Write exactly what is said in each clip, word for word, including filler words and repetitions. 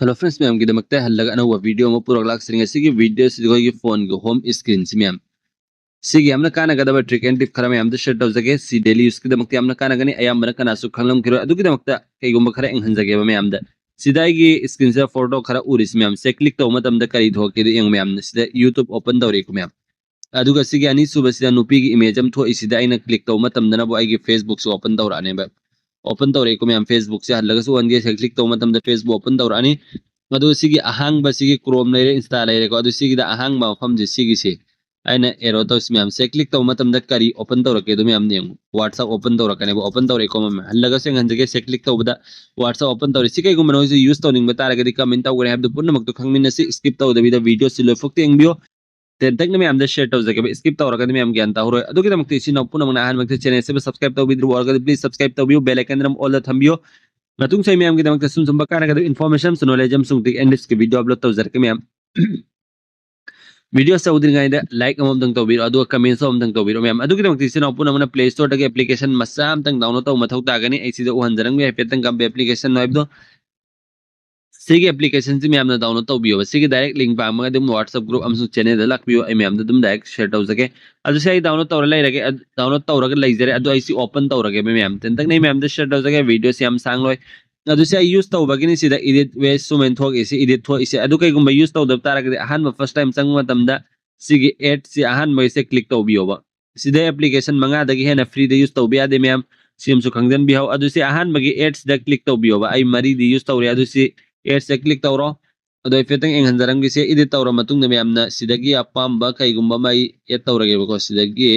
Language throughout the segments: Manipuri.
Hello friends, ꯃꯌꯥꯝꯒꯤꯗꯃꯛꯇ ꯍꯜꯂꯒ ꯑꯅꯧꯕ video ꯑꯃ ꯄꯨꯔꯛꯂꯥꯛꯆꯔꯤ꯫ ꯉꯁꯤꯒꯤ video ꯁꯤꯗ ꯑꯩꯈꯣꯏꯒꯤ phone ꯒꯤ home screen ꯁꯤ ꯃꯌꯥꯝ, ꯁꯤꯒꯤ ꯌꯥꯝꯅ ꯀꯥꯟꯅꯒꯗꯕ trick and tip ꯈꯔ ꯃꯌꯥꯝꯗ share ꯇꯧꯖꯒꯦ꯫ ꯁꯤ daily use ꯀꯤꯗꯃꯛꯇ ꯌꯥꯝꯅ ꯀꯥꯟꯅꯒꯅꯤ, ꯑꯌꯥꯝꯕꯅ ꯀꯅꯥꯁꯨ ꯈꯪꯂꯝꯈꯤꯔꯣꯏ꯫ ꯑꯗꯨꯒꯤꯗꯃꯛꯇ ꯀꯩꯒꯨꯝꯕ ꯈꯔ ꯌꯦꯡꯍꯟꯖꯒꯦꯕ ꯃꯌꯥꯝꯗ꯫ ꯁꯤꯗ ꯑꯩꯒꯤ screen ꯁꯤꯗ photo ꯈꯔ ꯎꯔꯤꯁꯤ ꯃꯌꯥꯝ, ꯁꯦ click ꯇꯧꯕ ꯃꯇꯝꯗ ꯀꯔꯤ ꯊꯣꯛꯂꯛꯀꯦꯗꯣ ꯌꯦꯡꯉꯨ ꯃꯌꯥꯝ꯫ ꯁꯤꯗ YouTube open ꯇꯧꯔꯦꯀꯣ ꯃꯌꯥꯝ꯫ ꯑꯗꯨꯒ ꯁꯤꯒꯤ ꯑꯅꯤꯁꯨꯕꯁꯤꯗ ꯅꯨꯄꯤꯒꯤ image ꯑꯃ ꯊꯣꯛꯏꯁꯤꯗ ꯑꯩꯅ click ꯇꯧꯕ ꯃꯇꯝꯗꯅꯕꯨ ꯑꯩꯒꯤ Facebook ꯁꯨ open ꯇꯧꯔꯛꯑꯅꯦꯕ꯫ Open ꯇꯧꯔꯛꯏꯀꯣ ꯃꯌꯥꯝ, Facebook ꯁꯦ ꯍꯜꯂꯒꯁꯨ ꯎꯍꯟꯒꯦ꯫ ꯁꯤꯗ click ꯇꯧꯕ ꯃꯇꯝꯗ Facebook open ꯇꯧꯔꯛꯑꯅꯤ꯫ ꯑꯗꯨ ꯁꯤꯒꯤ ꯑꯍꯥꯡꯕ, ꯁꯤꯒꯤ Chrome ꯂꯩꯔꯦ, Insta ꯂꯩꯔꯦꯀꯣ꯫ ꯑꯗꯨ ꯁꯤꯒꯤꯗ ꯑꯍꯥꯡꯕ ꯃꯐꯝꯁꯦ ꯁꯤꯒꯤꯁꯦ ꯑꯩꯅ arrow ꯇꯧꯁꯤ ꯃꯌꯥꯝ, ꯁꯦ click ꯇꯧꯕ ꯃꯇꯝꯗ ꯀꯔꯤ open ꯇꯧꯔꯛꯀꯦ ꯑꯗꯨ ꯃꯌꯥꯝ ꯌꯦꯡꯉꯨ꯫ WhatsApp open ꯇꯧꯔꯛꯀꯅꯦꯕ꯫ Open ꯇꯧꯔꯛꯏꯀꯣ ꯃꯌꯥꯝ, ꯍꯜꯂꯒꯁꯨ ꯌꯦꯡꯍꯟꯖꯒꯦ꯫ ꯁꯦ click ꯇꯧꯕꯗ WhatsApp open ꯇꯧꯔꯦ꯫ ꯁꯤ ꯀꯩꯒꯨꯝꯕ ꯅꯣꯏꯁꯨ use ꯇꯧꯅꯤꯡꯕ ꯇꯥꯔꯒꯗꯤ comment ꯇꯧꯒꯅꯤ ꯍꯥꯏꯕꯗꯨ ꯄꯨꯝꯅꯃꯛꯇꯨ ꯈꯪꯃꯤꯟꯅꯁꯤ꯫ Skip ꯇꯧꯗꯕꯤꯗ video ꯁꯤ ꯂꯣꯏꯐꯥꯎ ꯌꯦꯡꯕꯤꯌꯨ꯫ ꯇꯦꯟꯇꯛꯅ ꯃꯌꯥꯝꯗ share ꯇꯧꯖꯒꯦꯕ, skip ꯇꯧꯔꯒꯗꯤ ꯃꯌꯥꯝ ꯒ꯭ꯌꯥꯟ ꯇꯥꯍꯧꯔꯣꯏ꯫ ꯑꯗꯨꯒꯤꯗꯃꯛꯇ ꯏꯆꯤꯟ ꯏꯅꯥꯎ ꯄꯨꯝꯅꯃꯛꯅ ꯑꯍꯥꯟꯕꯗ channel ꯑꯁꯤꯕꯨ subscribe ꯇꯧꯕꯤꯗ꯭ꯔꯤꯕ ꯑꯣꯏꯔꯒꯗꯤ please subscribe ꯇꯧꯕꯤꯌꯨ, bell icon ꯑꯃ all ꯗ ꯊꯝꯕꯤꯌꯨ꯫ ꯃꯇꯨꯡ ꯁꯣꯏ ꯃꯌꯥꯝꯒꯤꯗꯃꯛꯇ ꯁꯨꯝ ꯁꯨꯝꯕ ꯀꯥꯟꯅꯒꯗꯕ information, knowledge ꯑꯃꯁꯨꯡ trick and tips ꯀꯤ video upload ꯇꯧꯖꯔꯛꯀꯦ ꯃꯌꯥꯝ꯫ Video ꯇꯧꯗ꯭ꯔꯤꯉꯩꯗ like ꯑꯃꯃꯝꯇꯪ ꯇꯧꯕꯤꯔꯣ, ꯑꯗꯨꯒ comment ꯁꯨ ꯑꯃꯃꯝꯇꯪ ꯇꯧꯕꯤꯔꯣ ꯃꯌꯥꯝ꯫ ꯑꯗꯨꯒꯤꯗꯃꯛꯇ ꯏꯆꯤꯟ ꯏꯅꯥꯎ ꯄꯨꯝꯅꯃꯛꯅ Play Store ꯗꯒꯤ application ꯃꯆꯥ ꯑꯃꯇꯪ download ꯇꯧꯕ ꯃꯊꯧ ꯇꯥꯒꯅꯤ꯫ ꯑꯩ ꯁꯤꯗ ꯎꯍꯟꯖꯔꯝꯒꯦ ꯍꯥꯏꯐꯦꯠꯇꯪ ꯀꯝꯕ application ꯅꯣ ꯍꯥꯏꯕꯗꯣ꯫ ꯁꯤꯒꯤ application ꯁꯤ ꯃꯌꯥꯝꯅ download ꯇꯧꯕꯤꯌꯣꯕ꯫ ꯁꯤꯒꯤ direct link ꯄꯥꯝꯃꯒꯗꯤ ꯑꯗꯨꯝ WhatsApp group ꯑꯃꯁꯨꯡ channel ꯗ ꯂꯥꯛꯄꯤꯌꯣ, ꯑꯩ ꯃꯌꯥꯝꯗ ꯑꯗꯨꯝ direct share ꯇꯧꯖꯒꯦ꯫ ꯑꯗꯨ ꯁꯤ ꯑꯩ download ꯇꯧꯔ ꯂꯩꯔꯒꯦ, ꯑ, download ꯇꯧꯔꯒ ꯂꯩꯖꯔꯦ꯫ ꯑꯗꯨ ꯑꯩ ꯁꯤ open ꯇꯧꯔꯒꯦꯕ ꯃꯌꯥꯝ꯫ ꯇꯦꯟꯇꯛꯅ ꯑꯩ ꯃꯌꯥꯝꯗ share ꯇꯧꯖꯒꯦ, video ꯁꯤ ꯌꯥꯝ ꯁꯥꯡꯂꯣꯏ꯫ ꯑꯗꯨ ꯁꯤ ꯑꯩ use ꯇꯧꯕꯒꯤꯅꯤ꯫ ꯁꯤꯗ edit waste ꯁꯨꯃꯥꯏꯅ ꯊꯣꯛꯏꯁꯤ, edit ꯊꯣꯛꯏꯁꯤ꯫ ꯑꯗꯨ ꯀꯩꯒꯨꯝꯕ use ꯇꯧꯗꯕ ꯇꯥꯔꯒꯗꯤ ꯑꯍꯥꯟꯕ first time ꯆꯪꯕ ꯃꯇꯝꯗ ꯁꯤꯒꯤ add ꯁꯤ ꯑꯍꯥꯟꯕꯒꯤꯁꯦ click ꯇꯧꯕꯤꯌꯣꯕ꯫ ꯁꯤꯗ application ꯃꯉꯥꯗꯒꯤ ꯍꯦꯟꯅ free ꯗ use ꯇꯧꯕ ꯌꯥꯗꯦ ꯃꯌꯥꯝ꯫ ꯁꯤ ꯑꯃꯁꯨ ꯈꯪꯖꯟꯕꯤꯍꯧ꯫ ꯑꯗꯨ ꯁꯤ ꯑꯍꯥꯟꯕꯒꯤ add ꯁꯤꯗ click ꯇꯧꯕꯤꯌꯣꯕ꯫ ꯑꯩ ꯃꯔꯤꯗꯤ use ꯇꯧꯔꯦ꯫ ꯑꯗꯨ ꯁꯤ add ꯁꯦ click ꯇꯧꯔꯣ꯫ ꯑꯗꯣ ꯍꯥꯏꯐꯦꯠꯇꯪ ꯌꯦꯡꯍꯟꯖꯔꯝꯒꯦ꯫ ꯁꯤ edit ꯇꯧꯔ ꯃꯇꯨꯡꯗ ꯃꯌꯥꯝꯅ ꯁꯤꯗꯒꯤ ꯑꯄꯥꯝꯕ ꯀꯩꯒꯨꯝꯕ ꯑꯃ ꯑꯩ add ꯇꯧꯔꯒꯦꯕꯀꯣ꯫ ꯁꯤꯗꯒꯤ,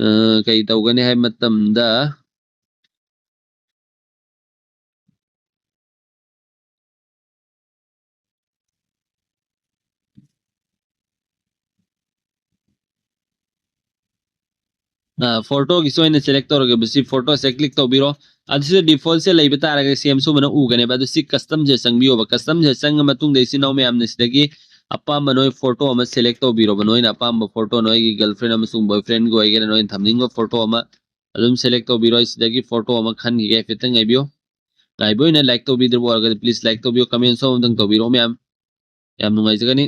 ꯑ, ꯀꯩ ꯇꯧꯒꯅꯤ ꯍꯥꯏꯕ ꯃꯇꯝꯗ, ꯑ, photo ꯒꯤꯁꯨ ꯑꯩꯅ select ꯇꯧꯔꯒꯦꯕ꯫ ꯁꯤ photo ꯁꯦ click ꯇꯧꯕꯤꯔꯣ꯫ ꯑꯗꯨ ꯁꯤꯗ default ꯁꯦ ꯂꯩꯕ ꯇꯥꯔꯒꯗꯤ ꯁꯤ ꯑꯃꯁꯨ ꯃꯅ ꯎꯒꯅꯦꯕ꯫ ꯑꯗꯨ ꯁꯤ custom ꯁꯦ ꯆꯪꯕꯤꯌꯣꯕ꯫ Custom ꯁꯦ ꯆꯪꯉ ꯃꯇꯨꯡꯗ ꯏꯆꯤꯟ ꯏꯅꯥꯎ ꯃꯌꯥꯝꯅ ꯁꯤꯗꯒꯤ ꯑꯄꯥꯝꯕ ꯅꯣꯏ photo ꯑꯃ select ꯇꯧꯕꯤꯔꯣꯕ꯫ ꯅꯣꯏꯅ ꯑꯄꯥꯝꯕ photo, ꯅꯣꯏꯒꯤ girlfriend ꯑꯃꯁꯨꯡ boyfriend ꯒꯤ ꯑꯣꯏꯒꯦꯔꯥ, ꯅꯣꯏꯅ ꯊꯝꯅꯤꯡꯕ photo ꯑꯃ ꯑꯗꯨꯝ select ꯇꯧꯕꯤꯔꯣ꯫ ꯑꯩ ꯁꯤꯗꯒꯤ photo ꯑꯃ ꯈꯟꯈꯤꯒꯦ, ꯍꯥꯏꯐꯦꯠꯇꯪ ꯉꯥꯏꯕꯤꯌꯨ꯫ ꯉꯥꯏꯕ ꯑꯣꯏꯅ ꯂꯥꯏꯛ ꯇꯧꯕꯤꯗ꯭ꯔꯕ ꯑꯣꯏꯔꯒꯗꯤ ꯄ꯭ꯂꯤꯁ ꯂꯥꯏꯛ ꯇꯧꯕꯤꯌꯨ, ꯀꯃꯦꯟꯁꯨ ꯑꯃꯇꯪ ꯇꯧꯕꯤꯔꯛꯑꯣ ꯃꯌꯥꯝ, ꯌꯥꯝ ꯅꯨꯡꯉꯥꯏꯖꯒꯅꯤ꯫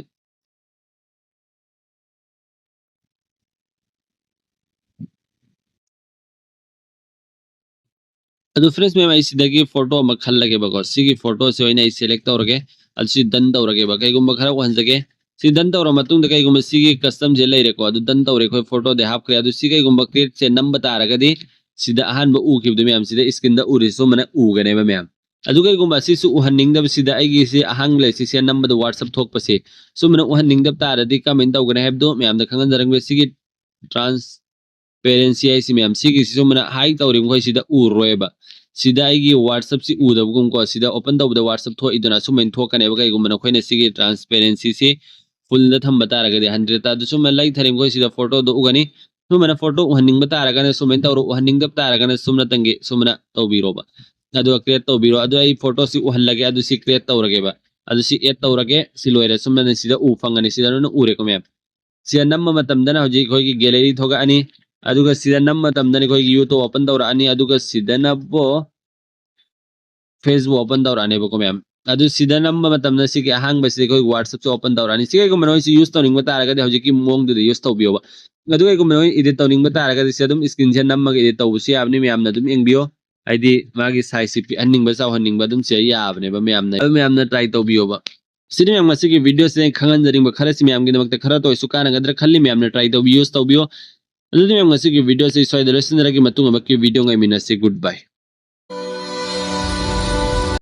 ꯑꯗꯨ ꯐ꯭ꯔꯦꯟꯁ ꯃꯌꯥꯝ, ꯑꯩ ꯁꯤꯗꯒꯤ ꯐꯣꯇꯣ ꯑꯃ ꯈꯜꯂꯒꯦꯕꯀꯣ꯫ ꯁꯤꯒꯤ ꯐꯣꯇꯣꯁꯤ ꯑꯣꯏꯅ ꯑꯩ ꯁꯦꯂꯦꯛ ꯇꯧꯔꯒꯦ, ꯑꯗꯨ ꯁꯤ ꯗꯟ ꯇꯧꯔꯒꯦꯕ꯫ ꯀꯩꯒꯨꯝꯕ ꯈꯔ ꯎꯍꯟꯖꯒꯦ꯫ ꯁꯤ ꯗꯟ ꯇꯧꯔ ꯃꯇꯨꯡꯗ ꯀꯩꯒꯨꯝꯕ ꯁꯤꯒꯤ ꯀꯁꯇꯝꯁꯦ ꯂꯩꯔꯦꯀꯣ, ꯑꯗꯨ ꯗꯟ ꯇꯧꯔꯦ, ꯑꯩꯈꯣꯏ ꯐꯣꯇꯣꯗꯤ ꯍꯥꯞꯈ꯭ꯔꯦ꯫ ꯑꯗꯨ ꯁꯤ ꯀꯩꯒꯨꯝꯕ ꯀ꯭ꯔꯤꯌꯦꯠꯁꯦ ꯅꯝꯕ ꯇꯥꯔꯒꯗꯤ ꯁꯤꯗ ꯑꯍꯥꯟꯕ ꯎꯈꯤꯕꯗꯣ ꯃꯌꯥꯝ ꯁꯤꯗ ꯏꯁꯀ꯭ꯔꯤꯟꯗ ꯎꯔꯤꯁꯦ ꯁꯨꯝꯕꯅ ꯎꯒꯅꯦꯕ ꯃꯌꯥꯝ꯫ ꯑꯗꯨ ꯀꯩꯒꯨꯝꯕ ꯑꯁꯤꯁꯨ ꯎꯍꯟꯅꯤꯡꯗꯕ, ꯁꯤꯗ ꯑꯩꯒꯤ ꯁꯤ ꯑꯍꯥꯡꯕ ꯂꯩꯔꯤꯁꯦ ꯁꯤ ꯅꯝꯕꯗ ꯋꯥꯠꯁꯑꯞ ꯊꯣꯛꯄꯁꯦ ꯁꯨꯝꯕꯅ ꯎꯍꯟꯅꯤꯡꯗꯕ ꯇꯥꯔꯗꯤ ꯀꯃꯥꯏꯅ ꯇꯧꯒꯅꯤ ꯍꯥꯏꯕꯗꯨ ꯃꯌꯥꯝꯗ ꯈꯪꯍꯟꯖꯔꯝꯒꯦ꯫ ꯁꯤꯒꯤ ꯇ꯭ꯔꯥꯟꯁ ꯄꯦꯔꯦꯟꯁꯤ ꯍꯥꯏꯁꯤ ꯃꯌꯥꯝ ꯁꯤꯒꯤꯁꯤ ꯁꯨꯝꯕꯅ ꯍꯥꯏ ꯇꯧꯔꯤꯕ ꯃꯈꯣꯏ ꯁꯤꯗ ꯎꯔꯣꯏꯕ꯫ ꯁꯤꯗ ꯑꯩꯒꯤ ꯋꯥꯠꯁꯑꯞꯁꯤ ꯎꯗꯕꯒꯨꯝꯀꯣ, ꯁꯤꯗ ꯑꯣꯄꯟ ꯇꯧꯕꯗ ꯋꯥꯠꯁꯑꯞ ꯊꯣꯛꯏꯗꯅ ꯑꯁꯨꯃꯥꯏꯅ ꯊꯣꯛꯀꯅꯦꯕ꯫ ꯀꯩꯒꯨꯝꯕ ꯅꯈꯣꯏꯅ ꯁꯤꯒꯤ ꯇ꯭ꯔꯥꯟꯁꯄꯦꯔꯦꯟꯁꯤꯁꯤ ꯐꯨꯜꯗ ꯊꯝꯕ ꯇꯥꯔꯒꯗꯤ ꯍꯟꯗ꯭ꯔꯦꯠꯇ ꯑꯗꯨ ꯁꯨꯝꯕ ꯂꯩꯊꯔꯤꯕ ꯃꯈꯣꯏ ꯁꯤꯗ ꯐꯣꯇꯣꯗꯣ ꯎꯒꯅꯤ꯫ ꯁꯨꯝꯕꯅ ꯐꯣꯇꯣ ꯎꯍꯟꯅꯤꯡꯕ ꯇꯥꯔꯒꯅ ꯁꯨꯃꯥꯏꯅ ꯇꯧꯔꯣ, ꯎꯍꯟꯅꯤꯡꯗꯕ ꯇꯥꯔꯒꯅ ꯁꯨꯝꯅꯇꯪꯒꯤ ꯁꯨꯝꯕꯅ ꯇꯧꯕꯤꯔꯣꯕ꯫ ꯑꯗꯨꯒ ꯀ꯭ꯔꯤꯌꯦꯠ ꯇꯧꯕꯤꯔꯣ꯫ ꯑꯗꯨ ꯑꯩ ꯐꯣꯇꯣꯁꯤ ꯎꯍꯜꯂꯒꯦ, ꯑꯗꯨ ꯁꯤ ꯀ꯭ꯔꯤꯌꯦꯠ ꯇꯧꯔꯒꯦꯕ꯫ ꯑꯗꯨ ꯁꯤ ꯑꯦꯗ ꯇꯧꯔꯒꯦ, ꯁꯤ ꯂꯣꯏꯔꯦ꯫ ꯁꯨꯝꯅ ꯁꯤꯗ ꯎ ꯐꯪꯒꯅꯤ, ꯁꯤꯗ ꯂꯣꯏꯅ ꯎꯔꯦꯀꯣ ꯃꯌꯥꯝ꯫ ꯁꯤꯗ ꯅꯝꯕ ꯃꯇꯝꯗꯅ ꯍꯧꯖꯤꯛ ꯑꯩꯈꯣꯏꯒꯤ ꯒꯦꯂꯔꯤ ꯊꯣꯛꯂꯛꯑꯅꯤ꯫ ꯑꯗꯨꯒ ꯁꯤꯗ ꯅꯝꯕ ꯃꯇꯝꯗꯅ ꯑꯩꯈꯣꯏꯒꯤ ꯌꯨꯇ꯭ꯌꯨꯕ ꯑꯣꯄꯟ ꯇꯧꯔꯛꯑꯅꯤ꯫ ꯑꯗꯨꯒ ꯁꯤꯗꯅꯕꯨ ꯐꯦꯁꯕꯨꯛ ꯑꯣꯄꯟ ꯇꯧꯔꯛꯑꯅꯦꯕꯀꯣ ꯃꯌꯥꯝ꯫ ꯑꯗꯨ ꯁꯤꯗ ꯅꯝꯕ ꯃꯇꯝꯗ ꯁꯤꯒꯤ ꯑꯍꯥꯡꯕꯁꯤꯗ ꯑꯩꯈꯣꯏ ꯋꯥꯠꯁꯑꯞꯁꯨ ꯑꯣꯄꯟ ꯇꯧꯔꯛꯑꯅꯤ꯫ ꯁꯤ ꯀꯩꯒꯨꯝꯕ ꯅꯣꯏꯁꯤ ꯌꯨꯁ ꯇꯧꯅꯤꯡꯕ ꯇꯥꯔꯒꯗꯤ ꯍꯧꯖꯤꯛꯀꯤ ꯃꯑꯣꯡꯗꯨꯗ ꯌꯨꯁ ꯇꯧꯕꯤꯌꯣꯕ꯫ ꯑꯗꯨ ꯀꯩꯒꯨꯝꯕ ꯅꯣꯏ ꯏꯗꯤꯠ ꯇꯧꯅꯤꯡꯕ ꯇꯥꯔꯒꯗꯤ ꯁꯤ ꯑꯗꯨꯝ ꯏꯁꯀ꯭ꯔꯤꯟꯁꯦ ꯅꯝꯃꯒ ꯏꯗꯤꯠ ꯇꯧꯕꯁꯨ ꯌꯥꯕꯅꯤ, ꯃꯌꯥꯝꯅ ꯑꯗꯨꯝ ꯌꯦꯡꯕꯤꯌꯣ꯫ ꯍꯥꯏꯗꯤ ꯃꯥꯒꯤ ꯁꯥꯏꯖꯁꯤ ꯄꯤꯛꯍꯟꯅꯤꯡꯕ ꯆꯥꯎꯍꯟꯅꯤꯡꯕ ꯑꯗꯨꯝ ꯁꯤꯗ ꯌꯥꯕꯅꯦꯕ ꯃꯌꯥꯝꯅ꯫ ꯑꯗꯨ ꯃꯌꯥꯝꯅ ꯇ꯭ꯔꯥꯏ ꯇꯧꯕꯤꯌꯣꯕ꯫ ꯁꯤꯗꯤ ꯃꯌꯥꯝ ꯉꯁꯤꯒꯤ ꯚꯤꯗꯤꯑꯣꯁꯤꯗ ꯑꯩꯅ ꯈꯪꯍꯟꯖꯅꯤꯡꯕ ꯈꯔꯁꯤ ꯃꯌꯥꯝꯒꯤꯗꯃꯛꯇ ꯈꯔꯇ ꯑꯣꯏꯁꯨ ꯀꯥꯟꯅꯒꯗ꯭ꯔꯥ ꯈꯜꯂꯤ, ꯃꯌꯥꯝꯅ ꯇ꯭ꯔꯥꯏ ꯇꯧꯕꯤ, ꯌꯨꯁ ꯇꯧꯕꯤꯌꯣ꯫ ꯑꯗꯨꯗꯤ ꯃꯌꯥꯝ ꯉꯁꯤꯒꯤ ꯚꯤꯗꯤꯑꯣꯁꯤ ꯁ꯭ꯋꯥꯏꯗ ꯂꯣꯏꯁꯤꯟꯖꯔꯒꯦ, ꯃꯇꯨꯡ ꯑꯃꯨꯛꯀꯤ ꯚꯤꯗꯤꯑꯣ ꯉꯥꯏꯃꯤꯟꯅꯁꯤ꯫ ꯒꯨꯗ ꯕꯥꯏ꯫